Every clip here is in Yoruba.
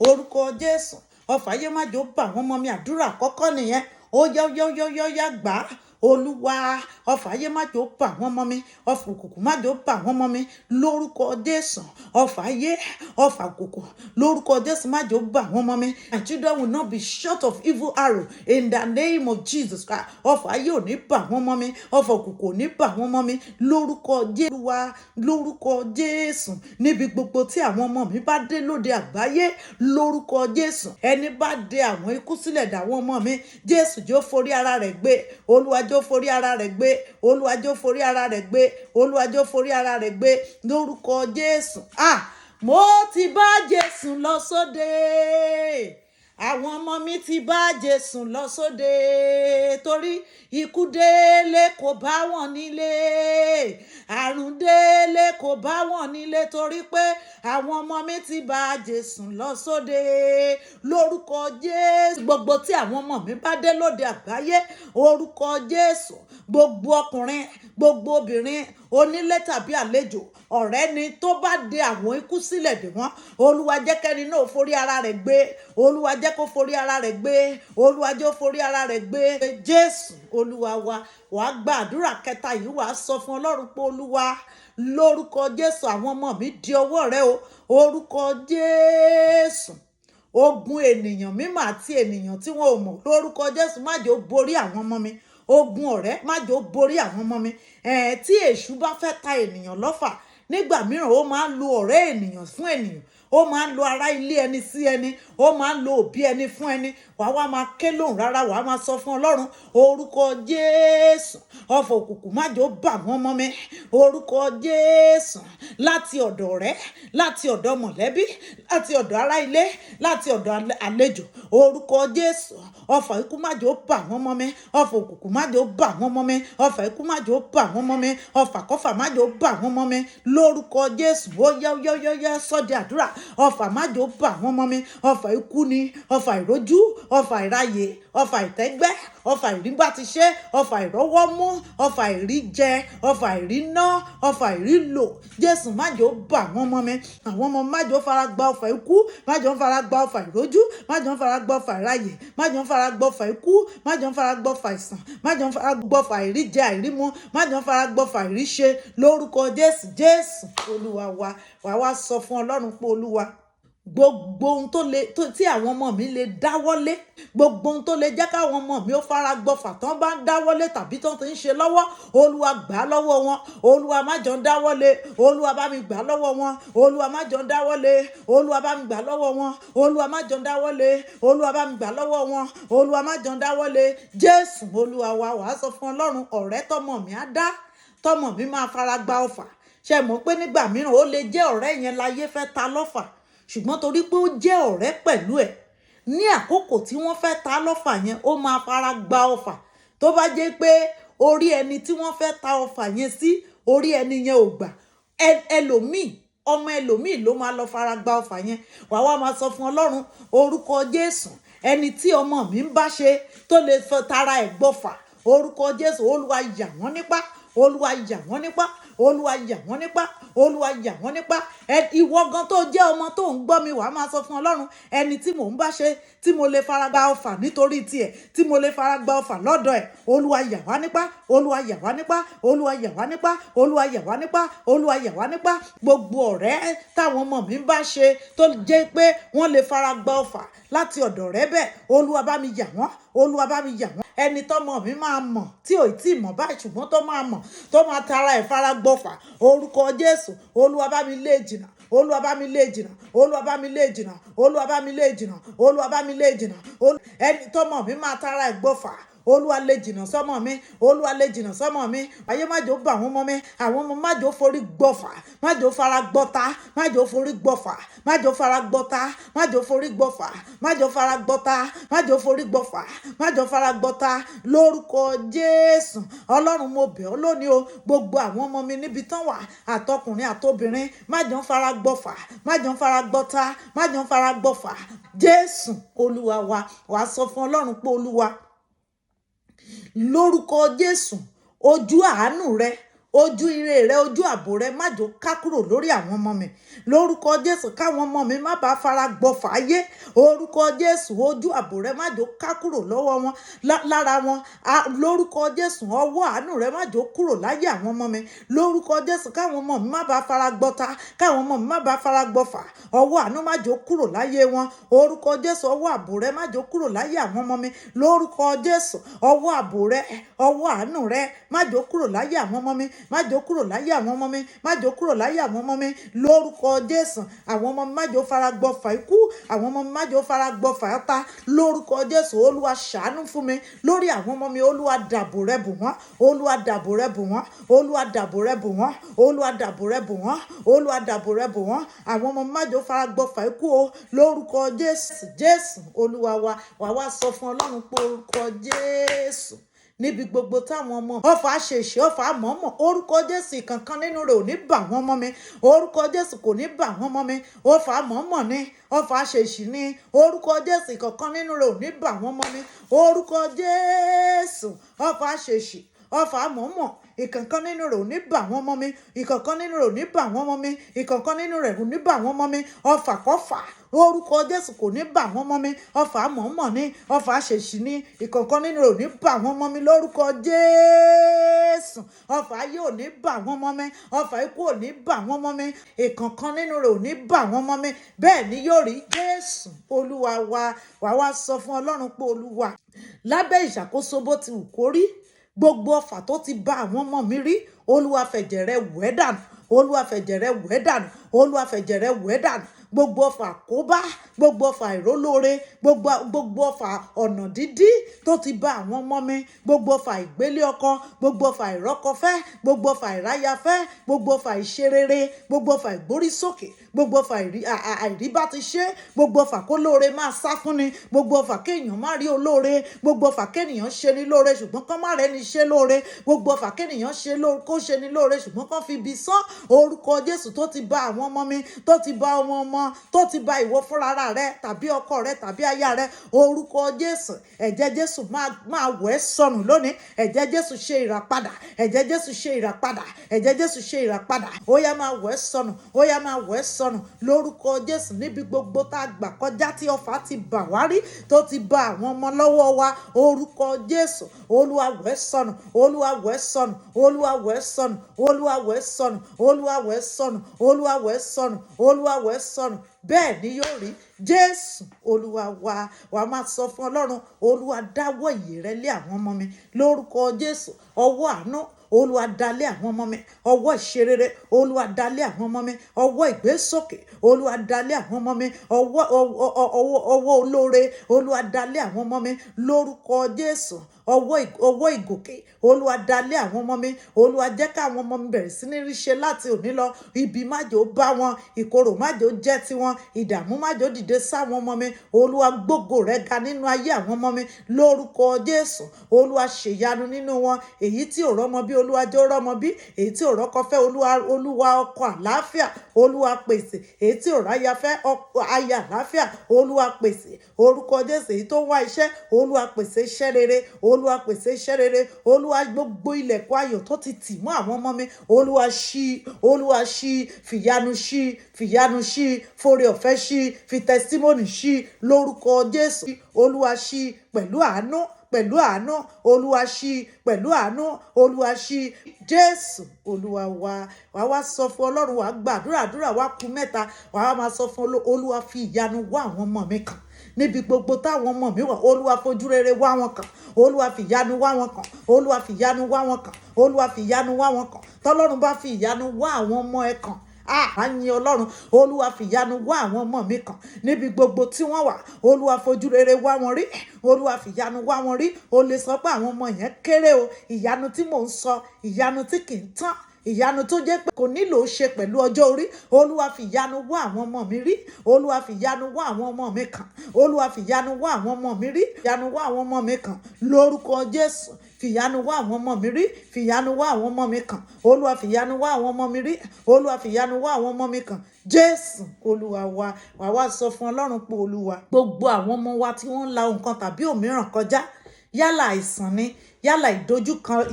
Orúkọ Jésù, ọfà ayé má jò bà wọ́n mọ́ mi. Àdúrà àkọ́kọ́ nìyẹn. Ó yá, ó yá, ó yá, ó yá, ó yá, gbà á. Olúwa, ọfà ayé má jò bà wọ́n mọ́ mi, ọfà òkùnkùn má jò bà wọ́n mọ́ mi lórúkọ Jésù. Ọfà ayé, ọfà òkùnkùn, lórúkọ Jésù, má jò bà wọ́n mọ́ mi. My children will not be shot of evil arrow in the name of Jesus Christ. Ọfà ayé ò ní bà wọ́n mọ́ mi, ọfà òkùnkùn ò ní bà wọ́n mọ́ mi lórúkọ Jésù. Olúwa, lórúkọ Jésù, níbi gbogbo tí àwọn ọmọ mi bá dé lóde àgbáyé, lórúkọ Jésù, ẹni bá de àwọn ikú sílẹ̀ dàwọn ọmọ mi, Jésù, jọ̀ọ́ forí ara rẹ̀ gbé. Olúwa, jọ̀ọ́ forí ara rẹ̀ gbé. Olúwa, jọ̀ọ́ forí ara rẹ̀ gbé. Olúwa, jọ̀ọ́ forí ara rẹ̀ gbé lórúkọ Jésù. Ah, mo ti bá Jésù lọ sóde, àwọn ọmọ mi ti bá Jésù lọ sóde, torí ikú délé kò bá wọn nílé, àrùn délé kò bá wọn nílé, torí pé àwọn ọmọ mi ti bá Jésù lọ sóde lórúkọ Jésù. Gbogbo tí àwọn ọmọ mi bá dé lóde àgbáyé, orúkọ Jésù, gbogbo ọkùnrin, gbogbo obìnrin, onílé tàbí àlejò, ọ̀rẹ́ ni tó bá de àwọn ikú sílẹ̀ dè wọ́n, Olúwa, jẹ́ kẹ́ni náà forí ara rẹ̀ gbé. Olúwa, jẹ́ kó forí ara rẹ̀ gbé. Olúwa, jẹ́ kó forí ara rẹ̀ gbé. Jésù Olúwa wa. Wàá gba àdúrà kẹta yìí. Wàá sọ fún Ọlọ́run pé, Olúwa, lórúkọ Jésù, àwọn ọmọ mi di ọwọ́ rẹ o. Orúkọ Jésù, ogun ènìyàn mímọ̀ àti ènìyàn tí wọn ò mọ̀, lórúkọ Jésù, má jẹ́ ó borí àwọn ọmọ mi. Ogun ọ̀rẹ́, má jẹ́ ó borí àwọn ọmọ mi. Tí èṣù bá fẹ́ ta ènìyàn lọ́fà nígbà mìíràn, ó máa ń lo ọ̀rẹ́ ènìyàn fún ènìyàn, ó máa ń lo ará ilé ẹni sí ẹni, ó máa ń lo òbí ẹni fún ẹni. Wàá wá máa ké lóhùn rárá, wàá máa sọ fún Ọlọ́run, orúkọ Jésù, ọfọ̀ òkùnkùn má jẹ́ ó bà wọ́n mọ́ mi. Orúkọ Jésù, láti ọ̀dọ̀ ọ̀rẹ́, láti ọ̀dọ̀ mọ̀lẹ́bí, láti ọ̀dọ̀ ará ilé, láti ọ̀dọ̀ àlejò, orúkọ Jésù, ọfà ikú má jẹ́ ó bà wọ́n mọ́ mi, ọfọ̀ òkùnkùn má jẹ́ ó bà wọ́n mọ́ mi, ọfà ikú má jẹ́ ó bà wọ́n mọ́ mi, ọfà kọfà má jẹ́ ó bà wọ́n mọ́ mi lórúkọ Jésù. Ó yá, ó yá, ó yá, ó yá, sọ́dí àdúrà. Ọfà má jẹ́ ó bà wọ́n mọ́ mi, ọfà ikú ni, ọfà ìrójú, ọfà ìráyè, ọfà ìtẹ́gbẹ́, ọfà ìrígbà ti ṣe, ọfà ìrọ́wọ́mú, ọfà ìríjẹ, ọfà ìríná, ọfà ìrílò, Jésù, má jẹ́ ó bà wọ́n mọ́ mi. Àwọn ọmọ, má jẹ́ ó fara gba ọfà ikú, má jẹ́ ó fara gba ọfà ìrójú, má jẹ́ ó fara gba ọfà ìráyè, má jẹ́ ó fara gba ọfà ikú, má jẹ́ ó fara gba ọfà ìsàn, má jẹ́ ó fara gba ọfà ìríjẹ àìrímu, má jẹ́ ó fara gba ọfà ìríṣe lórúkọ Jésù. Jésù Olúwa wa. Wàá wá sọ fún Ọlọ́run pé, Olúwa, gbogbo ohun tó lè tó tí àwọn ọmọ mi lè dáwọ́lé, gbogbo ohun tó lè jẹ́ káwọn ọmọ mi ó fara gbọfà tán bá ń dáwọ́lé tàbí tán ti ń ṣe lọ́wọ́, Olúwa, gbà á lọ́wọ́ wọn. Olúwa, má jọ ń dáwọ́lé. Olúwa, bá mi gbà á lọ́wọ́ wọn. Olúwa, má jọ ń dáwọ́lé. Olúwa, bá mi gbà á lọ́wọ́ wọn. Olúwa, má jọ ń dáwọ́lé. Olúwa, bá mi gbà á lọ́wọ́ wọn. Olúwa, má jọ ń dáwọ́lé. Jésù Olúwa wa. Wàá sọ fún Ọlọ́run, ọ̀rẹ́ tọmọ mi á dá, tọmọ mi máa fara gba ọfà. Ṣe mọ̀ pé nígbà mìíràn, ó lè jẹ́ ọ̀rẹ́ yẹn láyé fẹ́ ta lọ́fà, ṣùgbọ́n torí pé ó jẹ́ ọ̀rẹ́ pẹ̀lú ẹ̀, ní àkókò tí wọ́n fẹ́ ta lọ́fà yẹn, ó máa fara gba ọfà. Tó bá jẹ́ pé orí ẹni tí wọ́n fẹ́ ta ọfà yẹn sí, orí ẹni yẹn ò gbà, ẹlòmíì, ọmọ ẹlòmíì ló máa lọ fara gba ọfà yẹn. Wàá wá máa sọ fún Ọlọ́run, orúkọ Jésù, ẹni tí ọmọ mi ń bá ṣe tó lè fọ tara ẹ̀ gbọ́fà, orúkọ Jésù, Olúwa, yà wọ́n nípa. Olúwa, yà wọ́n nípa. Olúwa, yà wọ́n nípa. Olúwa, yà wọ́n nípa. Ẹ ìwọ gan tó jẹ́ ọmọ tó ń gbọ́ mi, wàá máa sọ fún Ọlọ́run, ẹni tí mò ń bá ṣe tí mo lè fara gba ọfà nítorí tiẹ̀, tí mo lè fara gba ọfà lọ́dọ̀ ẹ̀, Olúwa, yà wá nípa. Olúwa, yà wá nípa. Olúwa, yà wá nípa. Olúwa, yà wá nípa. Olúwa, yà wá nípa. Gbogbo ọ̀rẹ́ táwọn ọmọ mi ń bá ṣe tó jẹ́ pé wọ́n lè fara gba ọfà láti ọ̀dọ̀ rẹ bẹ́ẹ̀, Olúwa, bá mi yà wọ́n. Olúwa, bá mi yà wọ́n. Ẹni tọ́mọ mi máa mọ̀, tí ò tí ì mọ̀ báyìí, ṣùgbọ́n tó máa mọ̀, tó máa tara ẹ̀ fara gbọ́fà, orúkọ Jésù, Olúwa, bá mi lé jìnnà. Olúwa, bá mi lé jìnnà. Olúwa, bá mi lé jìnnà. Olúwa, bá mi lé jìnnà. Olúwa, bá mi lé jìnnà. Ẹni tọ́mọ mi máa tara ẹ̀ gbọ́fà, Olúwa, lè jìnnà sọ́mọ mi. Olúwa, lè jìnnà sọ́mọ mi. Ayé má jò bà wọ́n mọ́ mi. Àwọn ọmọ, má jò forí gbọ́fà, má jò fara gbọ́ta, má jò forí gbọ́fà, má jò fara gbọ́ta, má jò forí gbọ́fà, má jò fara gbọ́ta, má jò forí gbọ́fà, má jò fara gbọ́ta lórúkọ Jésù. Ọlọ́run, mo bẹ̀ ọ́ lónìí o. Gbogbo àwọn ọmọ mi níbi tán wà, àtọkùnrin àtobìnrin, má jò fara gbọ́fà, má jò fara gbọ́ta, má jò fara gbọ́fà. Jésù Olúwa wa. Wàá sọ fún Ọlọ́run pé, Olúwa, lórúkọ Jésù, ojú àánú rẹ, Ojú ire rẹ, ojú ààbò rẹ má jò ká kúrò lórí àwọn ọmọ mi. Lórúkọ Jésù, káwọn ọmọ mi má bàa fara gbọfà ayé. Orúkọ Jésù, ojú ààbò rẹ má jò ká kúrò lọ́wọ́ wọn, lára wọn. Lórúkọ Jésù, ọwọ́ àánú rẹ má jò kúrò láyé àwọn ọmọ mi. Lórúkọ Jésù, káwọn ọmọ mi má bàa fara gbọta, káwọn ọmọ mi má bàa fara gbọfà. Ọwọ́ àánú má jò kúrò láyé wọn. Orúkọ Jésù, ọwọ́ ààbò rẹ má jò kúrò láyé àwọn ọmọ mi. Lórúkọ Jésù, ọwọ́ ààbò rẹ, ọwọ́ àánú rẹ má jò kúrò láyé àwọn ọmọ mi, má jò kúrò láyé àwọn ọmọ mi, má jò kúrò láyé àwọn ọmọ mi. Lórúkọ Jésù, àwọn ọmọ mi má jò fara gbọfà ikú, àwọn ọmọ mi má jò fara gbọfà ọ̀tá. Lórúkọ Jésù, Olúwa ṣàánú fún mi lórí àwọn ọmọ mi. Olúwa dàbò rẹ bò wọ́n, Olúwa dàbò rẹ bò wọ́n, Olúwa dàbò rẹ bò wọ́n, Olúwa dàbò rẹ bò wọ́n, Olúwa dàbò rẹ bò wọ́n. Àwọn ọmọ mi má jò fara gbọfà ikú o. Lórúkọ Jésù, Jésù Olúwa wa. Wà wá sọ fún Ọlọ́run pé orúkọ Jésù, níbi gbogbo táwọn ọmọ ọfà ṣèṣe, ọfà mọ̀ọ́mọ̀, orúkọ Jésù, ìkankan nínú rẹ̀ ò ní bà wọ́n mọ́ mi. Orúkọ Jésù, kò ní bà wọ́n mọ́ mi. Ọfà mọ̀ọ́mọ̀ ni, ọfà ṣèṣì ni, orúkọ Jésù, ìkankan nínú rẹ̀ ò ní bà wọ́n mọ́ mi. Orúkọ Jésù, ọfà ṣèṣì, ọfà mọ̀ọ́mọ̀, ìkankan nínú rẹ̀ ò ní bà wọ́n mọ́ mi. Ìkankan nínú rẹ̀ ò ní bà wọ́n mọ́ mi. Ìkankan nínú rẹ̀ ò ní bà wọ́n mọ́ mi. Ọfà kọfà, orúkọ Jésù, kò ní bà wọ́n mọ́ mi. Ọfà mọ̀ọ́mọ̀ ni, ọfà ṣèṣì ni, ìkankan nínú rẹ̀ ò ní bà wọ́n mọ́ mi. Lórúkọ Jésù, ọfà ayé ò ní bà wọ́n mọ́ mi, ọfà ikú ò ní bà wọ́n mọ́ mi, ìkankan nínú rẹ̀ ò ní bà wọ́n mọ́ mi. Bẹ́ẹ̀ ni yóò rí. Jésù Olúwa wa. Wà wá sọ fún Ọlọ́run pé Olúwa, lábẹ́ ìṣàkóso bó ti wù kó rí, gbogbo ọfà tó ti bá àwọn ọmọ mi rí, Olúwa fẹ̀jẹ̀ rẹ wẹ̀ dànù. Olúwa fẹ̀jẹ̀ rẹ wẹ̀ dànù. Olúwa fẹ̀jẹ̀ rẹ wẹ̀ dànù. Gbogbo ọfà àkóbá, gbogbo ọfà ìrólóore, gbogbo ọfà ọ̀nà dídí tó ti bá àwọn ọmọ mi, gbogbo ọfà ìgbélé ọkọ, gbogbo ọfà ìrọ́kọfẹ́, gbogbo ọfà ìráyafẹ́, gbogbo ọfà ìṣerere, gbogbo ọfà ìgbórísókè, gbogbo ọfà àìrí bá ti ṣe, gbogbo ọfà kó lóore máa sá fún ni, gbogbo ọfà kéèyàn má rí olóore, gbogbo ọfà kéèyàn ṣe ní lóore ṣùgbọ́n kán má rẹ́ni ṣe lóore, gbogbo ọfà kéèyàn ṣe lóore kó ṣe ní lóore ṣùgbọ́n kán fi ibi sán, orúkọ Jésù, tó ti bá àwọn ọmọ mi, tó ti bá ọmọ ọmọ, tó ti bá ìwọ fúnra rẹ tàbí ọkọ rẹ tàbí aya rẹ, orúkọ Jésù, ẹ̀jẹ̀ Jésù máa wẹ̀ sọnù lónìí. Ẹ̀jẹ̀ Jésù ṣe ìràpadà. Ẹ̀jẹ̀ Jésù ṣe ìràpadà. Ẹ̀jẹ̀ Jésù ṣe ìràpadà. Ó yá, máa wẹ̀ sọnù. Ó yá, máa wẹ̀ sọnù. Lórúkọ Jésù, níbi gbogbo tá a gbà kọjá tí ọfà ti bà wá rí, tó ti bá àwọn ọmọ lọ́wọ́ wa, orúkọ Jésù, Olúwa wẹ̀ sọnù. Olúwa wẹ̀ sọnù. Olúwa wẹ̀ sọnù. Olúwa wẹ̀ sọnù. Olúwa wẹ̀ sọnù. Olúwa wẹ̀ sọnù. Olúwa wẹ̀ sọnù. Bẹ́ẹ̀ ni yóò rí. Jésù Olúwa wa. Wà á máa sọ fún Ọlọ́run, Olúwa dáwọ́ ìyè rẹ lé àwọn ọmọ mi. Lórúkọ Jésù, ọwọ́ àánú, Olúwa dálé àwọn ọmọ mi. Ọwọ́ ìṣerere, Olúwa dálé àwọn ọmọ mi. Ọwọ́ ìgbésókè, Olúwa dálé àwọn ọmọ mi. Ọwọ́ olóore, Olúwa dálé àwọn ọmọ mi. Lórúkọ Jésù, ọwọ́ ìgòkè, Olúwa dálé àwọn ọmọ mi. Olúwa jẹ́ káwọn ọmọ mi bẹ̀rẹ̀ sí ní ríṣe láti òní lọ. Ibi májò bá wọn, ìkorò májò jẹ́ tiwọn, ìdààmú májò dìde sáwọn ọmọ mi. Olúwa gbógo rẹ ga nínú ayé àwọn ọmọ mi. Lórúkọ Jésù, Olúwa ṣèyanu nínú wọn. Èyí tí ò rọ́mọ bí, Olúwa jẹ́ ó rọ́mọ bí. Èyí tí ò rọ́kọ fẹ́, Olúwa, Olúwa, ọkọ àlàáfíà, Olúwa pèsè. Èyí tí ò ráya fẹ́, aya àlàáfíà, Olúwa pèsè. Orúkọ Jésù, èyí tó ń wá iṣẹ́, Olúwa pèsè iṣẹ́ rere. Olúwa pèsè iṣẹ́ rere. Olúwa, gbogbo ilẹ̀kùn ayọ̀ tó ti tì mọ́ àwọn ọmọ mi, Olúwa ṣí, Olúwa ṣí, fìyanu ṣí, fìyanu ṣí, foore ọ̀fẹ́ ṣí, fi testimony ṣí. Lórúkọ Jésù, Olúwa ṣí pẹ̀lú àánú, pẹ̀lú àánú. Olúwa ṣí pẹ̀lú àánú. Olúwa ṣí. Jésù Olúwa wa. Wà wá sọ fún Ọlọ́run, wà gbàdúrà, àdúrà wá kù mẹ́ta. Wà wá máa sọ fún Olúwa, fi ìyanu wá àwọn ọmọ mi kàn níbi gbogbo táwọn ọmọ mi wà. Olúwa fojú rere wá wọn kàn. Olúwa fi ìyanu wá wọn kàn. Olúwa fi ìyanu wá wọn kàn. Olúwa fi ìyanu wá wọn kàn. Tọ́lọ́run bá fi ìyanu wá àwọn ọmọ ẹ kàn, á yin Ọlọ́run. Olúwa fi ìyanu wá àwọn ọmọ mi kàn níbi gbogbo tí wọ́n wà. Olúwa fojú rere wá wọn rí. Olúwa fi ìyanu wá wọn rí. O lè sọ pé àwọn ọmọ yẹn kéré o. Ìyanu tí mò ń sọ, ìyanu tí kì í tán, ìyanu tó jẹ́ pé kò nílò ṣe pẹ̀lú ọjọ́ orí. Olúwa fi ìyanu wá àwọn ọmọ mi rí. Olúwa fi ìyanu wá àwọn ọmọ mi kàn. Olúwa fi ìyanu wá àwọn ọmọ mi rí. Ìyanu wá àwọn ọmọ mi kàn. Lórúkọ Jésù, fìyanu wá àwọn ọmọ mi rí. Fìyanu wá àwọn ọmọ mi kàn. Olúwa fìyanu wá àwọn ọmọ mi rí. Olúwa fìyanu wá àwọn ọmọ mi kàn. Jésù Olúwa wa. Wà wá sọ fún Ọlọ́run pé Olúwa, gbogbo àwọn ọmọ wa tí wọ́n ń la nǹkan tàbí òmíràn kọjá. Yálà àìsàn ni, yálà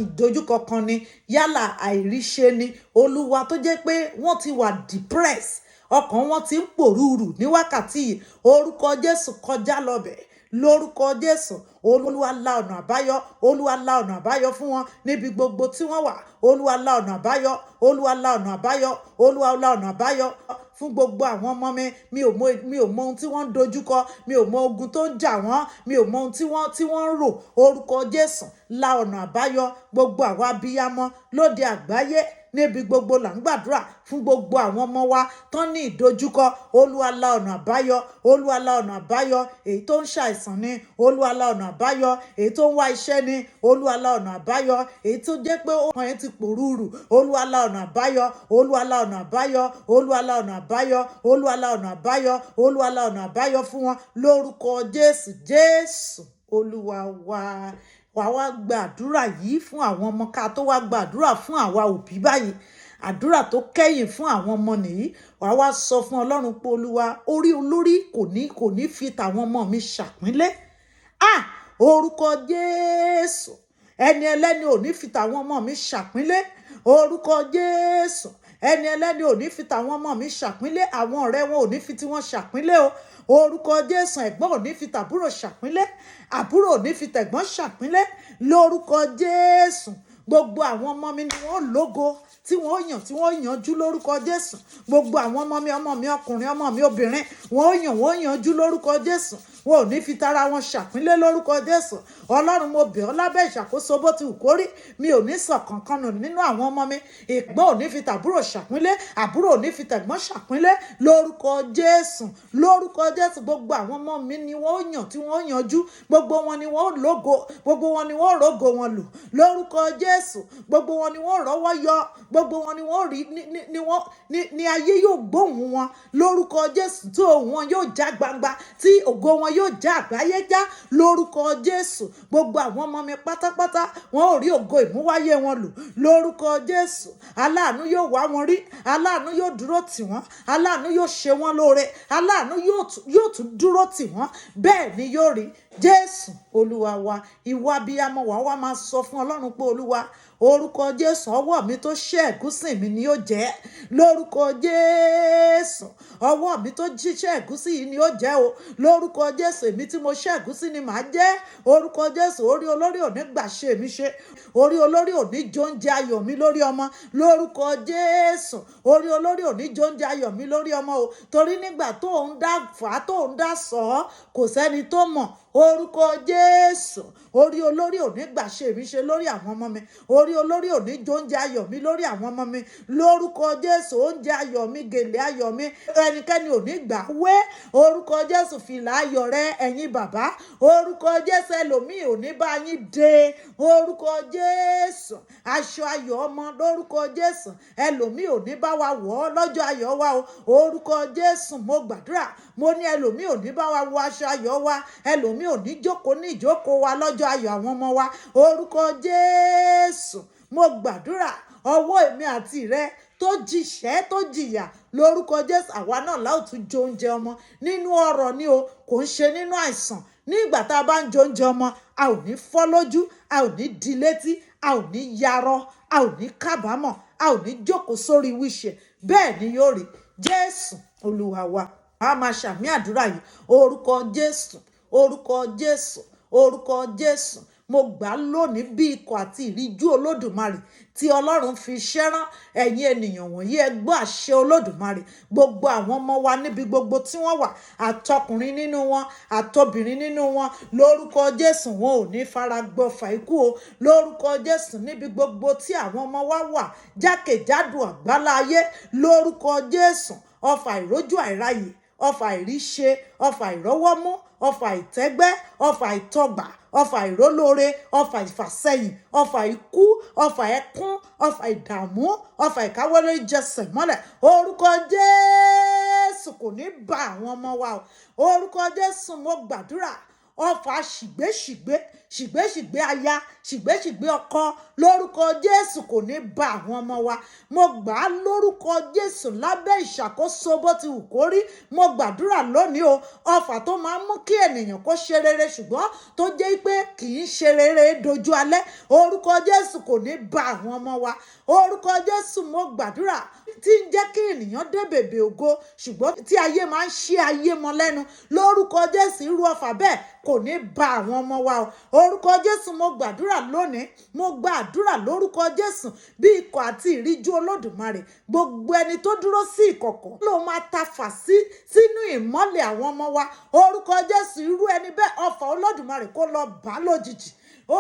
ìdojúkọ kan ni, yálà àìríṣe ni. Olúwa, tó jẹ́ pé wọ́n ti wà depressed, ọkàn wọn ti ń pòrúurù ní wákàtí yìí, orúkọ Jésù, kọjá lọ́bẹ̀ lórúkọ Jésù. Olúwa, la ọ̀nà àbáyọ. Olúwa, la ọ̀nà àbáyọ fún wọn níbi gbogbo tí wọ́n wà. Olúwa, la ọ̀nà àbáyọ. Olúwa, la ọ̀nà àbáyọ. Olúwa, la ọ̀nà àbáyọ fún gbogbo àwọn ọmọ mi. Mi ò mọ ohun tí wọ́n ń dojúkọ, mi ò mọ ogun tó ń jà wọ́n, mi ò mọ ohun tí wọ́n ń rò. Orúkọ Jésù, la ọ̀nà àbáyọ. Gbogbo àwa abiyamọ lóde àgbáyé níbi gbogbo là ń gbàdúrà fún gbogbo àwọn ọmọ wa tán ní ìdojúkọ. Olúwa, la ọ̀nà àbáyọ. Olúwa, la ọ̀nà àbáyọ. Èyí tó ń ṣàìsàn ni, Olúwa, la ọ̀nà àbáyọ. Èyí tó ń wá iṣẹ́ ni, Olúwa, la ọ̀nà àbáyọ. Èyí tó jẹ́ pé ọkàn yẹn ti pòrúurù, Olúwa, la ọ̀nà àbáyọ. Olúwa, la ọ̀nà àbáyọ. Olúwa, la ọ̀nà àbáyọ. Olúwa, la ọ̀nà àbáyọ. Olúwa, la ọ̀nà àbáyọ fún wọn lórúkọ Jésù. Jésù Olúwa wa. Wàá wá gbàdúrà yìí fún àwọn ọmọ ká tó wá gbàdúrà fún àwa òbí báyìí. Àdúrà tó kẹ́yìn fún àwọn ọmọ nìyí. Wàá wá sọ fún Ọlọ́run pé, Olúwa, orí olórí kò ní fi tàwọn ọmọ mi ṣàpínlẹ̀. Ah, orúkọ Jésù, ẹni ẹlẹ́ni ò ní fi tàwọn ọmọ mi ṣàpínlẹ̀. Orúkọ Jésù, ẹni ẹlẹ́ni ò ní fi tàwọn ọmọ mi ṣàpínlẹ̀. Àwọn ọ̀rẹ́ wọn ò ní fi tiwọn ṣàpínlẹ̀ o. Orúkọ Jésù, ẹ̀gbọ́n ò ní fi tàbúrò ṣàpínlẹ̀, àbúrò ò ní fi tẹ̀gbọ́n ṣàpínlẹ̀ lórúkọ Jésù. Gbogbo àwọn ọmọ mi ni wọ́n lógo, tí wọ́n yàn, tí wọ́n yanjú lórúkọ Jésù. Gbogbo àwọn ọmọ mi, ọmọ mi ọkùnrin, ọmọ mi obìnrin, wọ́n yàn, wọ́n yanjú lórúkọ Jésù. Wọn ò ní fi tara wọn ṣàpínlẹ̀ lórúkọ Jésù. Ọlọ́run, mo bẹ̀ ọ́, lábẹ́ ìṣàkóso bó ti wù kó rí, mi ò ní sọ kankan nù nínú àwọn ọmọ mi. Ẹ̀gbọ́n ò ní fi tàbúrò ṣàpínlẹ̀, àbúrò ò ní fi tẹ̀gbọ́n ṣàpínlẹ̀ lórúkọ Jésù. Lórúkọ Jésù, gbogbo àwọn ọmọ mi ni wọ́n yàn, tí wọ́n yanjú. Gbogbo wọn ni wọ́n lógo, gbogbo wọn ni wọ́n rógo wọn lò lórúkọ Jésù. Gbogbo wọn ni wọ́n rọ́wọ́ yọ, gbogbo wọn ni wọ́n rí ní wọ́n ní ayé yóò gbóhùn wọn lórúkọ Jésù, tí ohùn wọn yóò já gbangba, tí ògo wọn yóò já àgbáyé já lórúkọ Jésù. Gbogbo àwọn ọmọ mi pátápátá, wọn ò rí ògo ìmúwáyé wọn lò lórúkọ Jésù. Aláàánú yóò wá wọn rí, aláàánú yóò dúró tì wọ́n, aláàánú yóò ṣe wọ́n lóore, aláàánú yóò tún dúró tì wọ́n. Bẹ́ẹ̀ ni yóò rí. Jésù Olúwa wa. Ìwọ abiyamọ, wà wá máa sọ fún Ọlọ́run pé, Olúwa, orúkọ Jésù, ọwọ́ mi tó ṣẹ́ ẹ̀gúsí mi ni ó jẹ́ lórúkọ Jésù. Ọwọ́ mi tó ṣiṣẹ́ ẹ̀gúsí yìí ni ó jẹ́ o lórúkọ Jésù. Èmi tí mo ṣẹ́ ẹ̀gúsí ni màá jẹ́. Orúkọ Jésù, orí olórí ò ní gbà ṣe mi ṣe, orí olórí ò ní jóúnjẹ ayọ̀ mi lórí ọmọ lórúkọ Jésù. Orí olórí ò ní jóúnjẹ ayọ̀ mi lórí ọmọ o, torí nígbà tó ń dá fà á, tó ń dá sọ ọ́, kò sẹ́ni tó mọ̀. Orúkọ Jésù, orí olórí ò ní gbà ṣe mi ṣe lórí àwọn ọmọ mi. Orí olórí ò ní jóúnjẹ ayọ̀ mi lórí àwọn ọmọ mi lórúkọ Jésù. Oúnjẹ ayọ̀ mi, gèlè ayọ̀ mi, ẹnikẹ́ni ò ní gbà wé. Orúkọ Jésù, fìlà ayọ̀ rẹ, ẹ̀yin bàbá, orúkọ Jésù, ẹlòmíì ò ní bá yín dé. Orúkọ Jésù, aṣọ ayọ̀ ọmọ lórúkọ Jésù, ẹlòmíì ò ní bá wa wọ̀ ọ́ lọ́jọ́ ayọ̀ wa o. Orúkọ Jésù, mo gbàdúrà, mo ní ẹlòmíì ò ní bá wa wọ aṣọ ayọ̀ wa, ẹlòmíì ò ní jókòó ní ìjókòó wa lọ́jọ́ ayọ̀ àwọn ọmọ wa. Orúkọ Jésù, mo gbàdúrà, ọwọ́ èmi àti rẹ tó jìṣẹ́, tó jìyà lórúkọ Jésù, àwa náà láò tún jẹ oúnjẹ ọmọ nínú ọrọ̀ ni o, kò ń ṣe nínú àìsàn. Nígbà tá a bá ń jẹ oúnjẹ ọmọ, a ò ní fọ́ lójú, a ò ní di létí, a ò ní yarọ, a ò ní kábàámọ̀, a ò ní jókòó sórí wíṣẹ. Bẹ́ẹ̀ ni yóò rí. Jésù Olúwa wa. A máa ṣàmì àdúrà yìí. Orúkọ Jésù, orúkọ Jésù, orúkọ Jésù. Mo gbà á lónìí bí ikọ̀ àti ìríjú Olódùmarè tí Ọlọ́run fi iṣẹ́ rán. Ẹ̀yin ènìyàn wọ̀nyí, ẹ gbọ́ àṣẹ Olódùmarè. Gbogbo àwọn ọmọ wa níbi gbogbo tí wọ́n wà, àtọkùnrin nínú wọn, àtobìnrin nínú wọn, lórúkọ Jésù, wọn ò ní fara gbọfà ikú o. Lórúkọ Jésù, níbi gbogbo tí àwọn ọmọ wa wà jákèjádò àgbáláyé, lórúkọ Jésù, ọfà ìrójú àìráyè, ọfà ìríṣe, ọfà ìrọ́wọ́mú, ọfà ìtẹ́gbẹ́, ọfà ìtọgbà, ọfà ìrólóore, ọfà ìfàsẹ́yìn, ọfà ikú, ọfà ẹkún, ọfà ìdààmú, ọfà ìkáwọ́lé jẹsẹ̀ mọ́lẹ̀, orúkọ Jésù, kò ní bá àwọn ọmọ wa o. Orúkọ Jésù, mo gbàdúrà. Ọfà ṣìgbéṣìgbé, ṣìgbéṣìgbé aya, ṣìgbéṣìgbé ọkọ, lórúkọ Jésù, kò ní bá àwọn ọmọ wa. Mo gbà á lórúkọ Jésù, lábẹ́ ìṣàkóso bó ti wù kó rí. Mo gbàdúrà lónìí o, ọfà tó máa ń mú kí ènìyàn kó ṣe rere, ṣùgbọ́n tó jẹ́ pé kì í ṣe rere dojú alẹ́, orúkọ Jésù, kò ní bá àwọn ọmọ wa. Orúkọ Jésù, mo gbàdúrà, tí ń jẹ́ kí ènìyàn dé bèbè ògo, ṣùgbọ́n tí ayé máa ń ṣí ayé mọ́ lẹ́nu, lórúkọ Jésù, irú ọfà bẹ́ẹ̀ kò ní bá àwọn ọmọ wa o. Orúkọ Jésù, mo gbàdúrà lónìí. Mo gbàdúrà lórúkọ Jésù, bí ikọ̀ àti ìríjú Olódùmarè, gbogbo ẹni tó dúró sí ìkọ̀kọ̀ ló máa ta fà sí sínú ìmọ́lẹ̀ àwọn ọmọ wa, orúkọ Jésù, irú ẹni bẹ́ẹ̀, ọfà Olódùmarè kó lọ bá lójijì.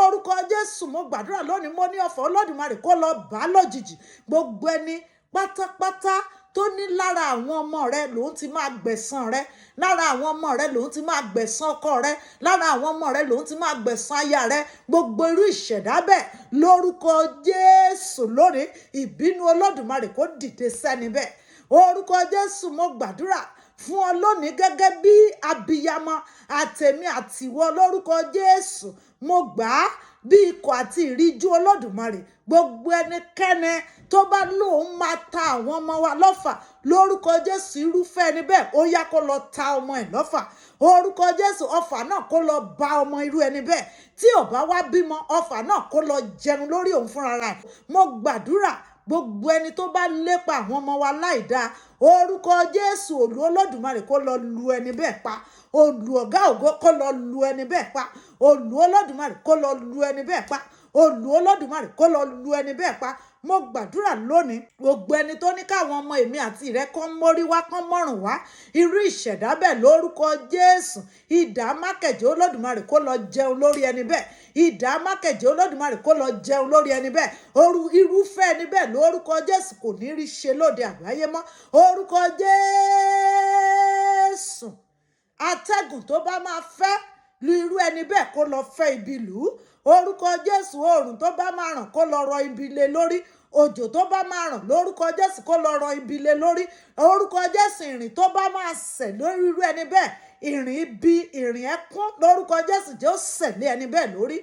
Orúkọ Jésù, mo gbàdúrà lónìí. Mo ní ọfà Olódùmarè kó lọ bá lójijì. Gbogbo ẹni pátápátá tó ní lára àwọn ọmọ rẹ lòun ti máa gbẹ̀san rẹ, lára àwọn ọmọ rẹ lòun ti máa gbẹ̀san ọkọ rẹ, lára àwọn ọmọ rẹ lòun ti máa gbẹ̀san aya rẹ, gbogbo irú ìṣẹ̀dá bẹ́ẹ̀, lórúkọ Jésù, lónìí, ìbínú Olódùmarè kó dìde sẹ́ni bẹ́ẹ̀. Orúkọ Jésù, mo gbàdúrà fún ọ lónìí gẹ́gẹ́ bí abiyamọ, àtèmi àtìwọ, lórúkọ Jésù, mo gbà á bí ikọ̀ àti ìríjú Olódùmarè, gbogbo ẹnikẹ́ni tó bá lóun máa ta àwọn ọmọ wa lọ́fà, lórúkọ Jésù, irúfẹ́ ẹni bẹ́ẹ̀, ó yá, kó lọ ta ọmọ ẹ̀ lọ́fà. Orúkọ Jésù, ọfà náà kó lọ bá ọmọ irú ẹni bẹ́ẹ̀. Tí ò bá wá bímọ, ọfà náà kó lọ jẹun lórí òun fúnra rẹ̀. Mo gbàdúrà, gbogbo ẹni tó bá lépa àwọn ọmọ wa láìdáa, orúkọ Jésù, òlù Olódùmarè kó lọ lu ẹni bẹ́ẹ̀ pa. Òlù Ọ̀gá Ògo kó lọ lu ẹni bẹ́ẹ̀ pa. Òlù Olódùmarè kó lọ lu ẹni bẹ́ẹ̀ pa. Òlù Olódùmarè kó lọ lu ẹni bẹ́ẹ̀ pa. Mo gbàdúrà lónìí, gbogbo ẹni tó ní káwọn ọmọ èmi àti rẹ kán mórí wá, kán mọ́rùn wá, irú ìṣẹ̀dá bẹ́ẹ̀, lórúkọ Jésù, idà mákẹ̀jẹ̀ Olódùmarè kó lọ jẹun lórí ẹni bẹ́ẹ̀. Idà mákẹ̀jẹ̀ Olódùmarè kó lọ jẹun lórí ẹni bẹ́ẹ̀. Oru irúfẹ́ ẹni bẹ́ẹ̀, lórúkọ Jésù, kò ní rí ṣe lóde àgbáyé mọ́. Orúkọ Jésù, atẹ́gùn tó bá máa fẹ́ lu irú ẹni bẹ́ẹ̀, kó lọ fẹ́ ibi lù ú. Orúkọ Jésù, oòrùn tó bá máa ràn, kó lọ rọ ibi lé lórí. Òjò tó bá máa ràn, lórúkọ Jésù, kó lọ rọ ibi lé lórí. Orúkọ Jésù, ìrìn tó bá máa sẹ̀ lórí irú ẹni bẹ́ẹ̀, ìrìn ibi, ìrìn ẹkún, lórúkọ Jésù, jẹ́ ó sẹ̀ lé ẹni bẹ́ẹ̀ lórí.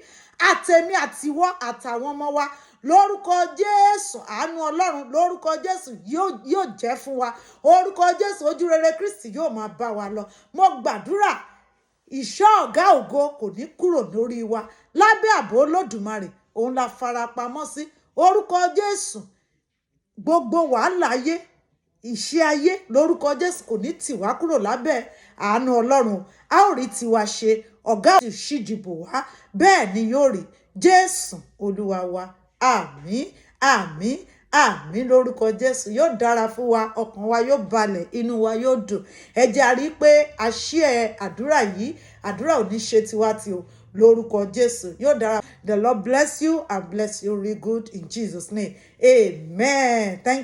Àtèmi àtiwọ́ àtàwọn ọmọ wa, lórúkọ Jésù, àánú Ọlọ́run, lórúkọ Jésù, yóò jẹ́ fún wa. Orúkọ Jésù, ojúrere Kristi yóò máa bá wa lọ. Mo gbàdúrà, ìṣọ́ Ọ̀gá Ògo kò ní kúrò lórí wa. Lábẹ́ ààbò Olódùmarè òun la farapamọ́ sí. Orúkọ Jésù, gbogbo wàhálà ayé, ìṣe ayé, lórúkọ Jésù, kò ní tì wá kúrò lábẹ́ àánú Ọlọ́run. A ó rí tiwa ṣe. Ọ̀gá ṣíji bò wá, bẹ́ẹ̀ ni yóò rí. Jésù Olúwa wa. Àmín, àmín, àmín lórúkọ Jésù. Yóò dára fún wa, ọkàn wa yóò balẹ̀, inú wa yóò dùn. Ẹ jẹ́ a rí i pé a ṣí ẹ àdúrà yìí. Àdúrà ò ní ṣe tiwa tí o. Lórúkọ Jésù, yóò dára. The Lord bless you and bless you real good in Jesus' name. Amen. Thank